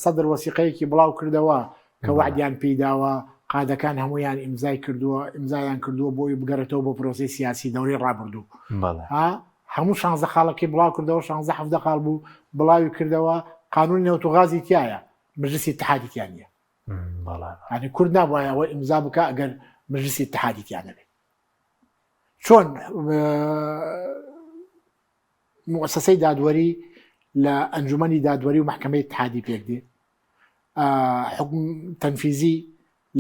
سەدر وەسیقەیەکی بڵاو کردەوە کە وعدیان پێیداوە قادەکان هەمویان ئیمزای کردووە ئیمزایان کردووە بۆی بگەڕێتەوە بۆ پرۆسی سیاسی دەوری ڕابردوو هەموو شانزە خاڵەکەی بڵاو کردەوە شانزە حەڤدە خاڵ بوو بڵاوی کردەوە قانونی نەوت و غازی تایە مجلسی اتحادی تیا نییە یعنی کورد نابوایە ئەوە ئیمزا بکە ئەگەر مجلسی اتحادی تیا نەبێ چۆن موسسەی دادوەری لە ئەنجومەنی دادوەری و محکمەی اتحادی پێک دێ حکم تەنفیزی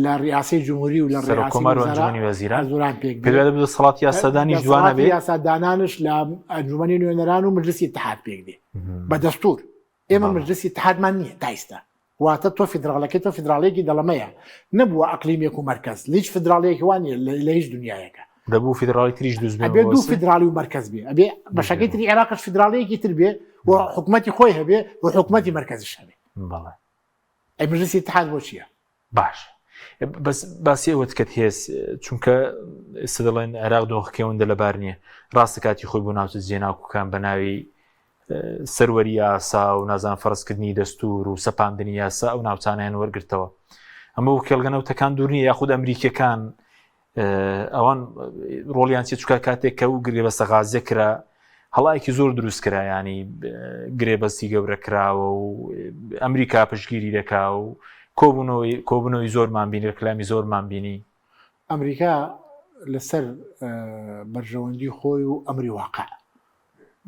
لە ڕیاسەی جمهوری و لە سەرۆک کۆمار و ئەنجومەنی وەزیران زۆران پێک پێ دەبێت دەسەڵاتی یاسادانیش دوانە بێ یاسادانانش لە ئەنجومەنی نوێنەران و مجلسی اتحاد پێک دێ بە دەستور ئێمە مجلسی اتحادمان نییە تا ئیستا واتە تۆ فیدراڵەکەی تۆ فیدراڵێکی دەڵەمەیە نەبووە ئەقلیمێک و مەرکەز هیچ فیدراڵێکی وان نیە لە هیچ دنیایەکە دەبوو فیدراڵی تریش دروست بێ دوو فیدراڵی و مەرکەز بێ ئەبێ بەشەکەی تری عێراقش فیدراڵیەکی تر بێ و حکوومەتی خۆی هەبێ و حکوومەتی مەرکەزیش هەبێ بەڵێ ئەی مجلسی اتحاد بۆ چییە؟ باش بەس باسی ئەوەت کرد هێز چونکە ئێستا دەڵێن عێراق دۆخەکەی ئەوەندە لەبار نییە ڕاستە کاتی خۆی بۆ ناوچە جێناکوکان بە ناوی سەروەری یاسا و نازان فەرزکردنی دەستور و سەپاندنی یاسا ئەو ناوچانیان وەرگرتەوە ئەمە و کێڵگە نەوتەکان دوور نییە یاخود ئەمریکیەکان ئەوان ڕۆڵیان چی چکە کاتێک کە و گرێبەستە غازیە کرا هەڵایەکی زۆر دروست کرا ینی گرێبەستی گەورە کراوە و ئەمریکا پشگیری دەکا و کۆبوونەوەی کۆبوونەوەی زۆرمان بینی ڕکلامی زۆرمان بینی ئەمریکا لەسەر بەرژەوەندی خۆی و ئەمری واقع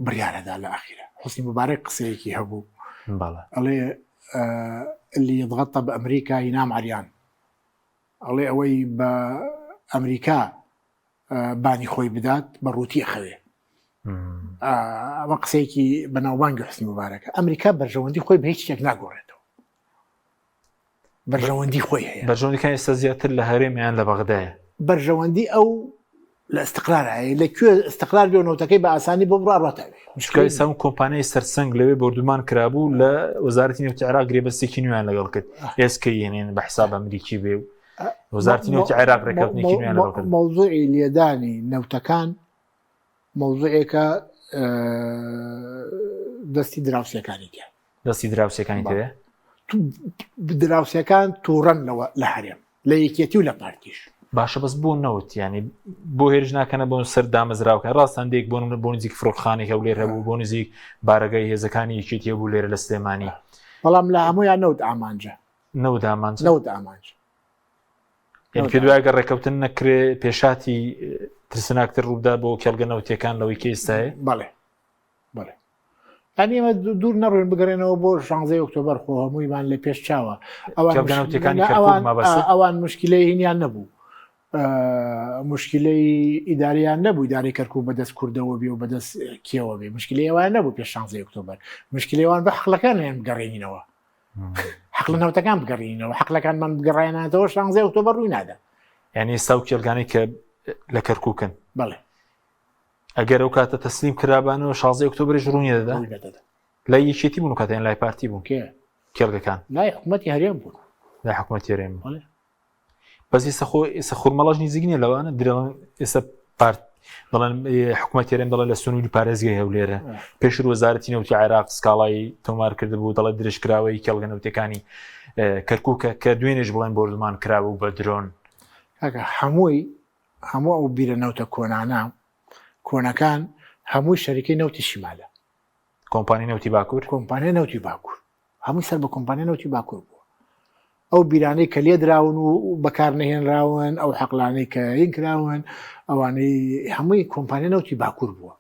بڕیارەدا لە ئەخیرە حوسنی مبارەک قسەیەکی هەبوو ئەڵێ اللي يتغطى بأمريكا ينام عريان ئەڵێ ئەوەی بە ئەمریکا بانی خۆی بدات بە ڕووتی ئەخەوێ ئەمە قسەیەکی بەناوبانگی حسنی مبارەکە ئەمریکا بەرژەوەندی خۆی بە هیچ شتێک ناگۆڕێتەوە بەرژەوەندی خۆی هەیە بەرژەوەندەکان ئێستا زیاتر لە هەرێمیان لە بەغدایە بەرژەوەندی ئەو لە استقرار هەیە لە کوێ استقرار بێ نەوتەکەی بە ئاسانی بۆ بڕا ڕاتە چونکە ئێستا ئەم کۆمپانیای سەرسەنگ لەوێ بۆردومان کرابوو لە وەزارەتی نەوتی عێراق گرێبەستێکی نوێیان لەگەڵ کرد ئێسکە یێنێن بە حساب ئەمریکی بێ و وەزارەتی نەوتی عێراق ڕێککەوتنێکی نوێیان لەگەڵ کرد مەوزوعی لێدانی نەوتەکان مەوزوعێکە دەستی دراوسێکانی تیا دەستی دراوسێکانی تێ دراوسەکان تووڕەن لەوە لە هەرێم لە یەکێتی و لە پارتیش. باشە بەس بۆ نەوت ینی بۆ هێرش ناکەنە بۆ سەر دامەزراوکە ڕاست هەندێک بۆ بۆ نزیک فڕۆکخانێک هەولێر هەبوو بۆ نزیک بارەگای هێزەکانی یەکێتی هەبوو لێرە لە سلێمانی بەڵام لە هەموویان نەوت ئامانجە نەوت ئامانج نەوت ئامانج. یعنی پێ دوای گەر ڕێککەوتن نەکرێ پێشاتی ترسناکتر ڕووبدا بۆ کێڵگە نەوتیەکان لەوەی کە ئێستایە؟ بەڵێ بەڵێ یعنی ئێمە دوور نەڕوین بگەڕێنەوە بۆ 16 ئۆکتۆبەر خۆ هەموویمان لە پێش چاوە ئەوان نەوتەکانی ئەوان ئەوان مشکلەی هینیان نەبوو مشکلەی ئیداریان نەبوو ئیدارەی کەرکوک بەدەست کوردەوە بێ و بەدەست کێوە بێ مشکلەی ئەوان نەبوو پێش 16 ئۆکتۆبەر مشکلەی ئەوان بە حقلەکانیان بگەڕێنینەوە حقلە نەوتەکان بگەڕینەوە حقلەکانمان بگەڕێناتەوە 16 ئۆکتۆبەر ڕووی نادا یعنی ئێستا و کێڵگانەی کە لە کەرکوکن بەڵێ ئەگەر ئەو کاتە تەسلیم کرابانەوە 16 ئۆکتۆبریش ڕووی نەدەدا ڕووی نەدەدا لای یەکێتی بوون و کاتیان لای پارتی بوون کێ کێڵگەکان لای حکوومەتی هەرێم بوون لای حکوومەتی هەرێم بوون. بەس ئێستا خۆ ئێستا خورمەڵەش نزیک نییە لەوانە درێڵن ئێستا پارت دەڵێن حکوومەت هەرێم دەڵێ لە سنووری پارێزگای هەولێرە پێشتر وەزارەتی نەوتی عێراق سکاڵای تۆمار کردبوو دەڵێ درێژکراوەی کێڵگە نەوتەکانی کەرکووکە کە دوێنێش بڵێن بۆردومان کرابوو بە درۆن. کاکە هەمووی هەموو ئەو بیرە نەوتە کۆنانە کۆنەکان هەمووی شەریکەی نەوتی شیمالە. کۆمپانی نەوتی باکوور؟ کۆمپانیای نەوتی باکوور هەمووی سەر بە کۆمپانیای نەوتی باکوور بووە. ئەو بیرانەی کە لێدراون و بەکار نەهێنراون ئەو حەقلانەی کە هین کراون ئەوانەی هەمووی کۆمپانیای نەوتی باکوور بووە.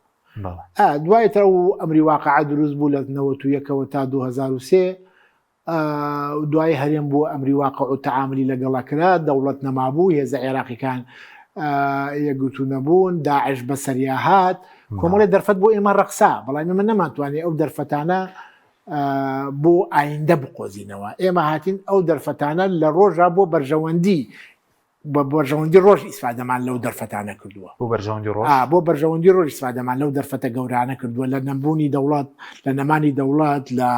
دوای تر ئەو ئەمری واقعە دروست بوو لە 91ەوە تا 2003 دوای هەرێم بووە ئەمری واقع و تەعاملی لەگەڵا کرا، دەوڵەت نەمابوو، هێزە عێراقیکان یەکگرتوو نەبوون، داعش بەسەریا هات، کۆمەڵێ دەرفەت بۆ ئێمە ڕەخسا، بەڵام ئێمە نەمانتوانی ئەو دەرفەتانە بۆ ئایندە بقۆزینەوە. ئێمە هاتین ئەو دەرفەتانە لە ڕۆژا بۆ بەرژەوەندی بە بەرژەوەندی ڕۆژ ئیسفادەمان لەو دەرفەتانە کردووە. بۆ بەرژەوەندی ڕۆژ؟ ئا، بۆ بەرژەوەندی ڕۆژ ئیسفادەمان لەو دەرفەتە گەورانە کردووە، لە نەبوونی دەوڵەت، لە نەمانی دەوڵەت، لە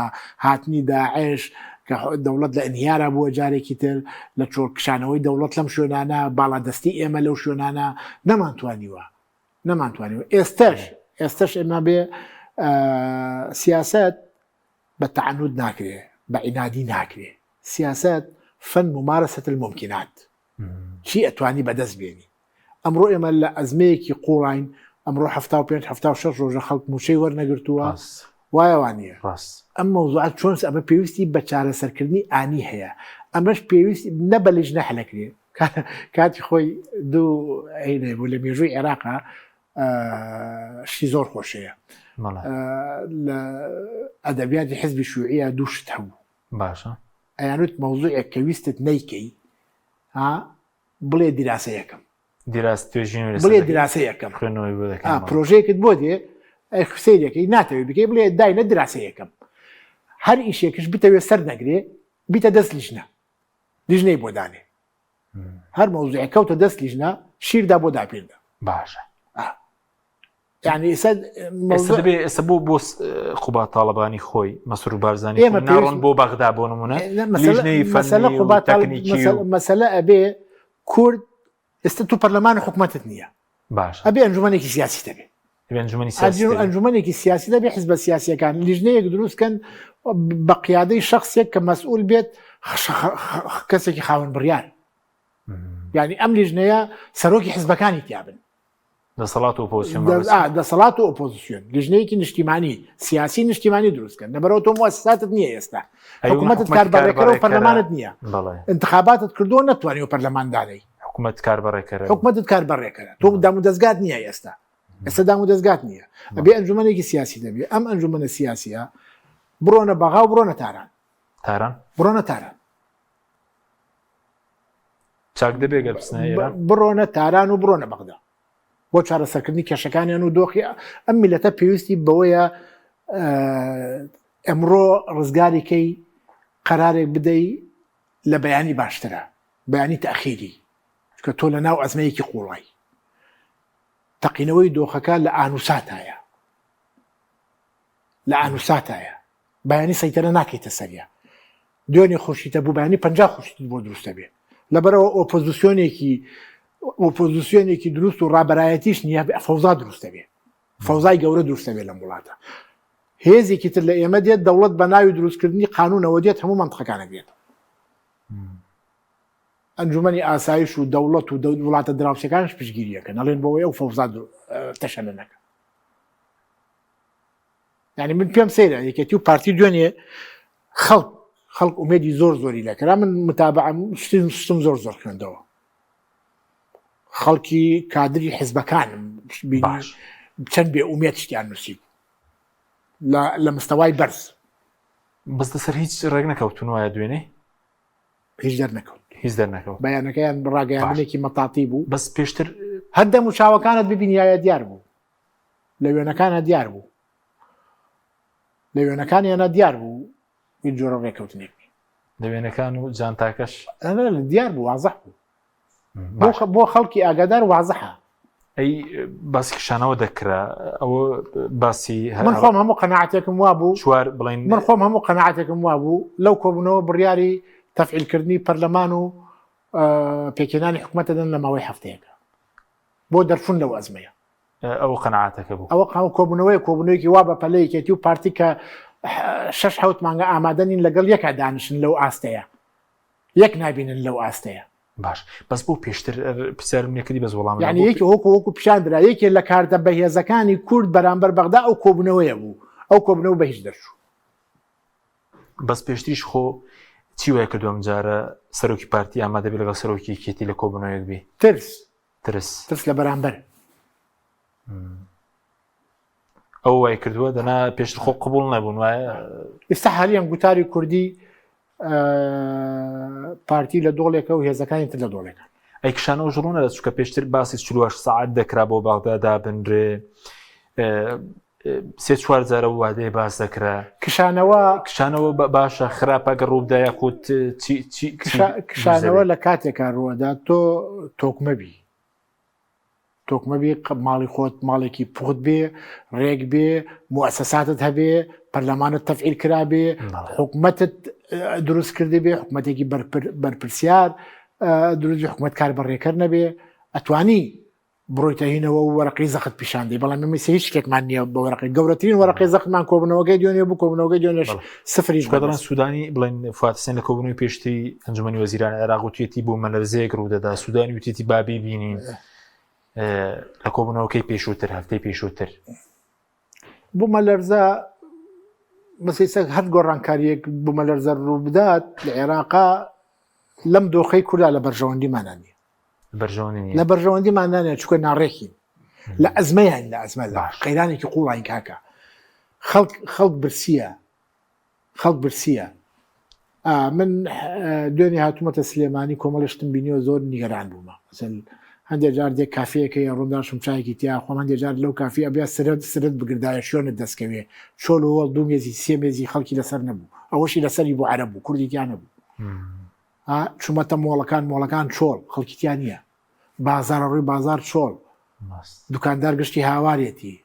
هاتنی داعش، کە دەوڵەت لە ئینهیارا بووە جارێکی تر، لە چۆڵ کشانەوەی دەوڵەت لەم شوێنانە، باڵادەستی ئێمە لەو شوێنانە، نەمانتوانیوە، نەمانتوانیوە. ئێستەش، ئێستەش ئێمە بێ سیاسەت بە تەعنوت ناکرێ، بە عینادی ناکرێ. سیاسەت فن ممارسە الممکنات، چی ئەتوانی بەدەست بێنی. ئەمڕۆ ئێمە لە ئەزمەیەکی قوڵاین، ئەمڕۆ 75 76 ڕۆژە خەڵک مووچەی وەرنەگرتووە، وایە وا نییە؟ ئەم مەوزوعە چۆن ئەمە پێویستی بە چارەسەرکردنی ئانی هەیە، ئەمەش پێویست نە بە لیژنە حەلەکرێ. کاتی خۆی دوو هینێ بوو لە مێژووی عێراقا شتی زۆر خۆشەیە لە ئەدەبیاتی حزبی شوعیە دوو شت هەبوو باشە ئەیانوت مەوزوعێک کە ویستت نیکەی ها بڵێ دیراسە یەکەم دیراس توێژینەوەی بڵێ دیراسە یەکەم خوێندنەوەی بۆ دەکەم پرۆژەیەکت بۆ دێ سەیرەکەی ناتەوێت بکەی بڵێ داینە دراسە یەکەم هەر ئیشێکش بتەوێت سەر نەگرێ بیتە دەست لیژنە لیژنەی بۆ دانێ هەر مەوزوعێک کەوتە دەست لیژنە شیردا بۆ داپیردا باشە یعنی ئێستا ئێستا دەبێ ئێستا بۆ بۆ قوبا تاڵەبانی خۆی مەسرور بارزانی ئێمە ناڕۆن بۆ بەغدا بۆ نمونە لیژنەی فەنی و تەکنیکی و مەسەلە ئەبێ کورد ئێستا تو پەرلەمان و حکومەتت نییە باشە ئەبێ ئەنجومەنێکی سیاسی دەبێ ئەبێ ئەنجومەنی سیاسی دەبێ. ئەنجومەنێکی سیاسی دەبێ حزبە سیاسیەکان لیژنەیەک دروستکەن بە قیادەی شخصێک کە مەسئول بێت کەسێکی خاوەن بڕیار یعنی ئەم لیژنەیە سەرۆکی حزبەکانی تیابن دەسەڵات و ئۆپۆزیسیۆن دەسەڵات و ئۆپۆزیسیۆن لیژنەیەکی نیشتیمانی سیاسی نیشتیمانی دروستکەن لەبەرەوە تۆ موسساتت نییە ئێستا حکوومەتت کاربەڕێکەرە و پەرلەمانت نییە انتخاباتت کردووە نەتوانی و پەرلەمان دانەی حکوومەت کاربەڕێکەرە حکوومەتت کاربەڕێکەرە تۆ دام و دەستگات نییە ئێستا ئێستا دام و دەستگات نییە ئەبێ ئەنجومەنێکی سیاسی دەبێ ئەم ئەنجومەنە سیاسیە بڕۆنە بەغا و بڕۆنە تاران تاران بڕۆنە تاران چاک دەبێ گەر بچنە ئێران؟ بڕۆنە تاران و بڕۆنە بەغدا بۆ چارەسەرکردنی کێشەکانیان و دۆخی ئەم میلەتە پێویستی بەوەیە ئەمڕۆ ڕزگاری کەی قەرارێک بدەی لە بەیانی باشترە بەیانی تەخیری چکە تۆ لە ناو ئەزمەیەکی قوڵای تەقینەوەی دۆخەکە لە ئانوساتایە لە ئانوساتایە بەیانی سەیتەرە ناکەیتە سەریا دوێنێ خورشیتە بوو بەیانی 50 خورشیدت بۆ دروستە بێ لەبەرەوە ئۆپۆزیسیۆنێکی ئۆپۆزیسیۆنێکی دروست و ڕابەرایەتیش نییە فەوزا دروستە بێ فەوزای گەورە دروستە بێ لەم وڵاتە هێزێکی تر لە ئێمە دێت دەوڵەت بە ناوی دروستکردنی قانونەوە دێت هەموو منطقەکانە گرێت ئەنجومەنی ئاسایش و دەوڵەت و وڵاتە دراوسەکانش پشگیریەکەن ئەڵێن بۆەوەی ئەو فەوزا تەشەنە نەکە یعنی من پێم سەیرە یەکێتی و پارتی دوێنێ خەڵک خەڵک ئومێدی زۆر زۆری لەکرا من متابعم شتم شتم زۆر زۆر خوێندەوە. خەڵکی کادری حزبەکانم بینی چەند بێ ئومێد شتیان نووسی لە مستەوای بەرز. بەس لەسەر هیچ ڕێک نەکەوتون وایە دوێنێ؟ هیچ دەرنەکەوت. هیچ دەرنەکەوت. بەیانەکەیان ڕاگەیاندنێکی مەتاتی بوو. بەس پێشتر هەر دەم و چاوەکانت ببینیایە دیار بوو. لە وێنەکانە دیار بوو. لە وێنەکانیانە دیار بوو هیچ جۆرە ڕێکەوتنێک نییە. لە وێنەکان و جانتاکەش؟ دیار بوو وازح بوو. بۆ خەڵکی ئاگادار وازحە. ئەی باسی کشانەوە دەکرا ئەوە باسی من خۆم هەموو قەناعەتێکم وابوو چوار بڵین من خۆم هەموو قەناعەتێکم وابوو لەو کۆبوونەوە بڕیاری تەفعیلکردنی پەرلەمان و پێکهێنانی حکومەت دەدەن لە ماوەی هەفتەیەکە بۆ دەرچوون لەو ئەزمەیە. ئەوە قەناعەتەکە بوو. ئەوە کۆبوونەوەی کۆبوونەوەیەکی وا بە پەلە یەکێتی و پارتی کە شەش حەوت مانگە ئامادە نین لەگەڵ یەکا دانیشن لەو ئاستەیە. یەک نابینن لەو ئاستەیە. باش بەس بۆ پێشتر پرسیارم نەکردی بەس وەڵام یعنی یەکی وەکو وەکو پیشان درا یەکێ لە کارتە بەهێزەکانی کورد بەرامبەر بەغدا ئەو کۆبوونەوەیە بوو ئەو کۆبوونەوە بە هیچ دەرچوو. بەس پێشتریش خۆ چی وای کردو ئەم جارە سەرۆکی پارتی ئامادە بێ لەگەڵ سەرۆکی یەکێتی لە کۆبوونەوەیەک بی؟ ترس ترس ترس لە بەرامبەر. ئەو وای کردووە دەنا پێشتر خۆ قبول نەبوون وایە ئێستا حالیان گوتاری کوردی پارتی لە دۆڵێکە و هێزەکانی تر لە دۆڵێکە ئەی کشانەوە ژڕوونە لە چکە پێشتر باسی چلوەش سعات دەکرا بۆ بەغدا دابنرێ سێ چوار جارە وادەیە باس دەکرا کشانەوە کشانەوە باشە خراپە گە ڕووبدا یاخود چی کشانەوە لە کاتێکا ڕووەدا تۆ تۆکمەبی تۆکمە بی ماڵی خۆت ماڵێکی پوخت بێ ڕێک بێ موئەسەساتت هەبێ پەرلەمانت تەفعیل کرابێ حکومەتت دروست کردی بێ حکومەتێکی بەرپرسیار دروستی حکومەت کار بەڕێکەر نەبێ ئەتوانی بڕۆیتە هینەوە و وەرەقەی زەخت پیشان دەی بەڵام ئێمە هیچ شتێکمان نییە بە وەرەقەی گەورەترین وەرەقەی زەختمان کۆبنەوەکەی دوێنێ بوو کۆبنەوەکەی دوێنێش سفریش دەڵێن سوودانی بڵێن فواد حسێن لە کۆبوونەوەی پێشتری ئەنجومەنی وەزیران عێراق وتیەتی بوومەلەرزەیەک ڕوودەدا سوودانی وتیەتی با بیبینین لە کۆبوونەوەکەی پێشووتر هەفتەی پێشووتر بوومەلەرزە مەسەیسە هەر گۆڕانکاریەک بوومەلەرزە ڕوو بدات لە عێراقا لەم دۆخەی کوردا لە بەرژەوەندیمانە نیە لە بەرژەوەندیمان نیە چکە ناڕێکین لە ئەزمەیان لە ئەزمە لە قەیرانێکی قوڵین کاکە خەڵک خەڵک برسیە خەڵک برسیە من دوێنێ هاتوومەتە سلێمانی کۆمەڵی شتم بینیوە زۆر نیگەران بوومە مەسەل هەندێک جار دێ کافەیەکە یە ڕوونداشم چایەکی تیا خۆم هەندێک جار لەو کافی ئەبیا سرت سرت بگردایە شوێنت دەستکەوێ چۆل و وەڵ دوو مێزی سێ مێزی خەڵکی لەسەر نەبوو ئەوەشی لەسەری بۆ عەرەب بوو کوردی تیا نەبوو چوومەتە مۆڵەکان مۆڵەکان چۆڵ خەڵکی تیا نییە بازارە ڕووی بازار چۆڵ دوکاندار گشتی هاوارێتی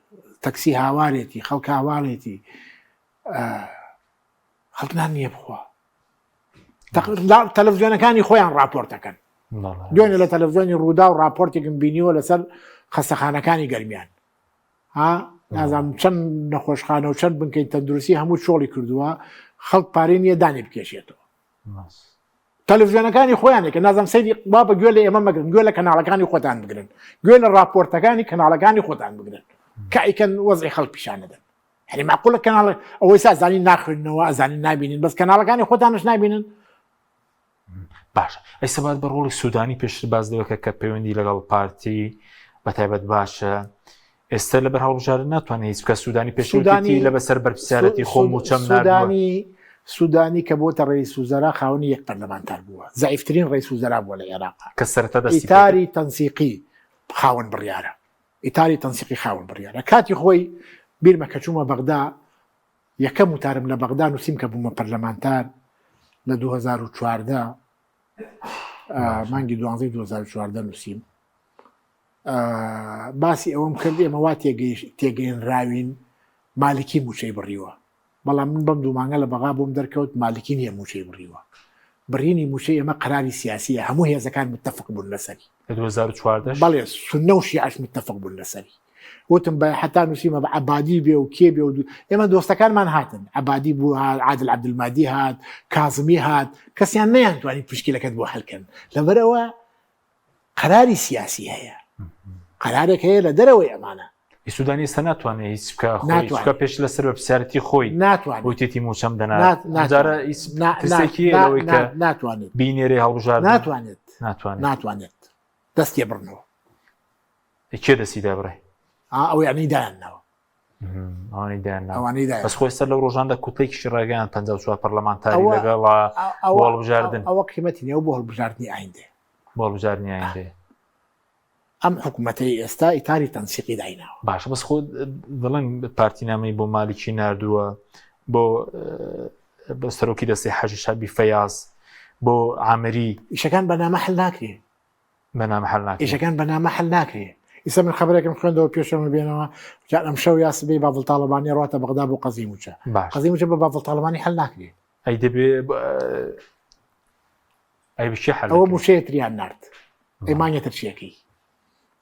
تەکسی هاوارێتی خەڵک هاوارێتی خەڵک نان نییە بخوا تەلەڤزیۆنەکانی خۆیان راپۆرتەکەن دوێنێ لە تەلەڤزیۆنی ڕوودا و راپۆرتێکم بینیوە لەسەر خەستەخانەکانی گەرمیان ها نازانم چەند نەخۆشخانە و چەند بنکەی تەندروستی هەموو چۆڵی کردووە خەڵک پارەی نییە دانی بکێشێتەوە تەلەڤزیۆنەکانی خۆیانێکە نازم سەیری با بە گوێ لە ئێمە مەگرن گوێ لە کەناڵەکانی خۆتان بگرن گوێ لە راپۆرتەکانی کەناڵەکانی خۆتان بگرن کە ئەیکەن وەزعی خەڵک پیشانەدەن هەری معقولە کەناڵ ئەوەی سا ئەزانی ناخوێندنەوە ئەزانی نابینن بەس کەناڵەکانی خۆتانش نابینن باش ئەی سەبات بە ڕۆڵی سوودانی پێشتر باز لەوەکە کە پەیوەندی لەگەڵ پارتی بە تایبەت باشە ئێستا لەبەر هەڵبژاردن ناتوانێت هیچ بکە سوودانی پێشودانی لە بەسەر بەرپسیارەتی خۆم و چەم سوودانی سوودانی کە بۆتە ڕئیس وزەرا خاوەنی یەک پەرلەمانتار بووە زەعیفترین ڕئیس وزەرا بووە لە عێراق کە سەرەتا دەستی ئیتاری تەنسیقی خاوەن بڕیارە ئیتاری تەنسیقی خاوەن بڕیارە کاتی خۆی بیرمە کە چوومە بەغدا یەکەم وتارم لە بەغدا نووسیم کە بوومە پەرلەمانتار لە 2014 مانگی دوانزەی 2014 نووسیم باسی ئەوەم کرد ئێمە وا تێگەیەنراوین مالکی مووچەی بڕیوە بەڵام من بەم دوو مانگە لە بەغا بۆم دەرکەوت مالکی نییە مووچەی بڕیوە. بڕینی مووچەی ئێمە قەراری سیاسییە، هەموو هێزەکان متەفق بوون لەسەری. لە 2014 بەڵێ، سوننە و شیعەش متەفق بوون لەسەری. وتم بە حەتا نووسیمە بە عەبادی بێ و کێ بێ و دوو ئێمە دۆستەکانمان هاتن، عەبادی بوو هات، عادل عەبدولمادی هات، کازمی هات، کەسیان نەیانتوانی پشکیلەکەت بۆ حەل کەن. لەبەرئەوە قەراری سیاسی هەیە قەرارێک هەیە لە دەرەوەی ئەمانە. سودانی ئێستا ناتوانێت هیچ بکە خۆی چونکە پێش لەسەر بەرپرسیارەتی خۆی ناتوانێت وتێتی مووچەم دەنارد جارە هیچ ترسێکی هەیە لەوەی کە ناتوانێت بینێرێ هەڵبژاردن ناتوانێت ناتوانێت ناتوانێت دەست تێبڕنەوە. کێ دەستی دەبڕێ؟ ئەو یعنی دایانناوە. ئەوانەی دایان ئەوانەی دایان بەس خۆی سەر لەو ڕۆژاندا کوتلێکیشی ڕاگەیان 54 پەرلەمانتاری لەگەڵ بۆ هەڵبژاردن ئەوە قیمەتی نیە بۆ هەڵبژاردنی ئایندێ بۆ هەڵبژاردنی ئایندێ ئەم حکوومەتەی ئێستا ئیتاری تەنسیقی دایناوە باشە بەس خۆ دەڵێن پارتی نامەی بۆ مالیکی ناردووە بۆ بە سەرۆکی دەستی حەجی شابی فەیاز بۆ عامری ئیشەکان بەنامە حل ناکرێ بەنامە حل ناکرێ ئیشەکان بەنامە حل ناکرێ ئیستا من خبرێکم خوێندەوە پێشەمە بێنەوە جار ئەم شەو یا سبەی بافڵ تاڵەبانی ڕاتە بەغدا بۆ قەزی موچە قەزی موچە بە بافڵ تاڵەبانی حل ناکرێ ئەی دەبێ ئەی بچی حل ئەوە موچەیە تریان نارد ئەی مانگە ترچیەکەی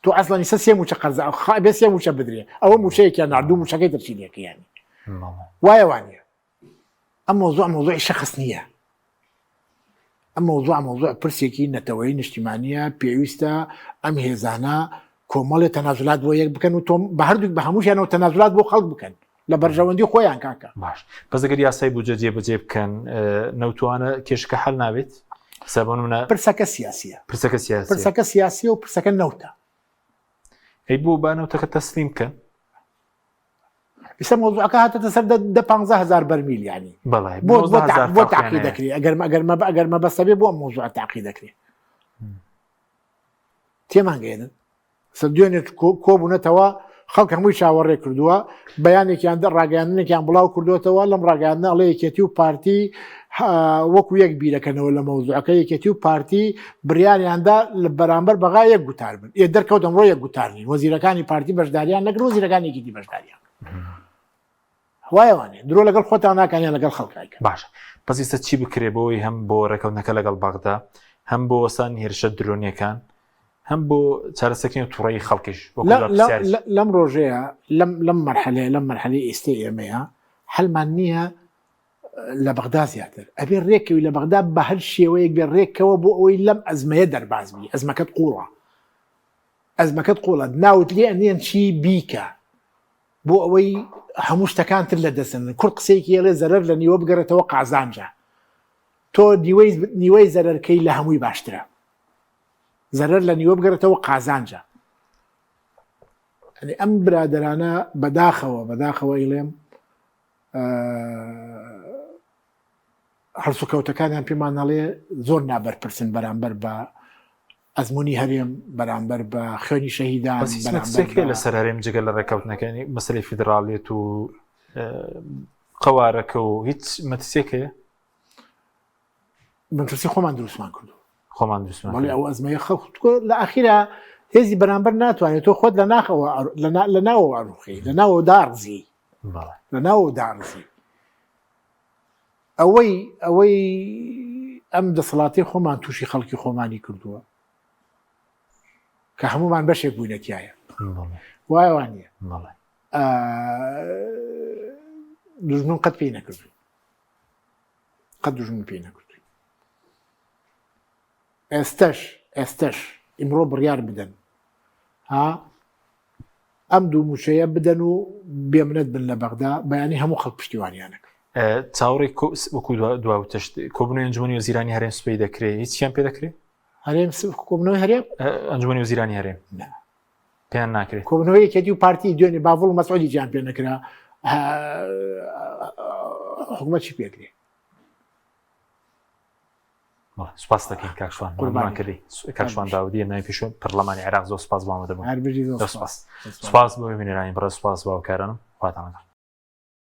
تۆ ئەسڵەن ئیستا سێ موچە قەرزە بێ سێ موچە بدرێ ئەوە موچەیەکیان ناردوو موچەکەی ترچی لەکەیانی وایە وانە ئەم مەوزوع مەوزوعی شەخس نییە ئەم مەوزوع مەوزوع پرسێکی نەتەوەی نیشتیمانیە پێویستە ئەم هێزانە کۆمەڵێ تەنازولات بۆ یەک بکەن و تۆم بە هەردووک بە هەمووشیانەوە تەنازولات بۆ خەڵک بکەن لە بەرژەوەندی خۆیان کاکە باش بەس ئەگەر یاسای بودجە جێبەجێ بکەن نەوتوانە کێشەکە حل نابێت سەبەن منە پرسەکە سیاسیە پرسەکە سیاسی پرسەکە سیاسیە و پرسەکە نەوتە ئەی بۆ با نەوتەکە تەسلیم بکەن ئیستا مەوزوعەکە هاتەتە سەر دە پانزە هەزار بەرمیل یانی بەڵێ بۆ بۆ بۆ تاقی دەکرێ ئەگەر ئەگەر مە ئەگەر مەبەستە بێ بۆ ئەم مەوزوعە تاقی دەکرێ تێمانگەێنن سەر دوێنێ کۆبوونەتەوە خەڵک هەمووی چاوەڕێ کردووە بەیانێکیان دە ڕاگەیاندنێکیان بڵاو کردوێتەوە لەم ڕاگەیاندنە ئەڵێ یەکێتی و پارتی وەکو یەک بیرەکەنەوە لە مەوزوعەکە یەکێتی و پارتی بریاریاندا لە بەرامبەر بەغا یەک گوتار بن ئێ دەرکەوت ئەمڕۆ یەک گوتار نین وەزیرەکانی پارتی بەشداریان نەکرد وەزیرەکانی یەکێتی بەشداریان وایە وانێ درۆ لەگەڵ خۆتان ناکانیان لەگەڵ خەڵکایکە باشە بەس ئێستا چی بکرێ بۆی هەم بۆ ڕێکەوتنەکە لەگەڵ بەغدا هەم بۆ وەستانی هێرشە درۆنیەکان هەم بۆ چارەسەرکردنی توڕەیی خەڵکیش لەم ڕۆژەیە لەم لەم مەرحەلەیە لەم مەرحەلەی ئێستەی ئێمەیە حەلمان نییە لە بەغدا زیاتر ئەبێ ڕێکەوی لە بەغدا بە هەر شێوەیەک بێ ڕێکەوە بۆ ئەوەی لەم ئەزمەیە دەرباز بی ئەزمەکەت قوڵە ئەزمەکەت قوڵە ناوت لێ ئەنێن چی بیکە بۆ ئەوەی هەموو شتەکان تر لە دەستن کورد قسەیەکی ئەڵێ زەرەر لە نیوە بگەڕێتەوە قازانجە تۆ نیوەی نیوەی زەرەرکەی لە هەمووی باشترە زەرەر لە نیوە بگەڕێتەوە قازانجە ئەم برادرانە بەداخەوە بەداخەوە ئیڵێم هەڵسوکەوتەکانیان پێمان ئەڵێ زۆر نابەرپرسن بەرامبەر بە ئەزمموی هەرێم بەرامبەر بە خوێنی شەهیدان لەسەر هەرێم جگە لە ڕێککەوتنەکانی مەسەری فیدراڵیت و قەوارەکە و هیچ مەترسێک هەیە مەترسی خۆمان دروستمان کردو خۆمان دروستمان بەڵێ ئەو ئەزمەیە خەڵک لە ئاخیرا هێزی بەرامبەر ناتوانێت تۆ خۆت لە ناخەوە لە ناوەوە ئەڕوخی لە ناوەوە داڕزی لە ناوەوە داڕزی ئەوەی ئەوەی ئەم دەسەڵاتی خۆمان تووشی خەڵکی خۆمانی کردووە کە هەمومان بەشێک بووینەتیایە وایە وانە دوژمن قەت پێی نەکردوین قەت دوژمن پێی نەکردوین ئێستش ئێستش ئیمڕۆ بڕیار بدەن ها ئەم دوو موچەیە بدەن و بێمنەت بن لە بەغدا بەیانی هەموو خەڵک پشتیوانیانەکە چاوەڕێی وەکو دواوتشت کۆبوونەوەی ئەنجومەنی وەزیرانی هەرێم سبەی دەکرێت هیچیان پێ دەکرێت هەرێم کۆبوونەوەی هەرێم ئەنجومەنی وەزیرانی هەرێم پێیان ناکرێت کۆبوونەوەی یەکێتی و پارتی دوێنێ باڤڵ و مەسعودی جیان پێ نەکرا حکومەت چی پێکرێ سپاس دەکەین کاک شوان قوربان کردی کاک شوان داودی ناوی پێشوو پەرلەمانی عێراق زۆر سپاس بۆ ئامادەبوون سپاس سپاس بۆ بینەرانی بەڕێز سپاس بۆ هاوکارانم خواتان لەگەڵ.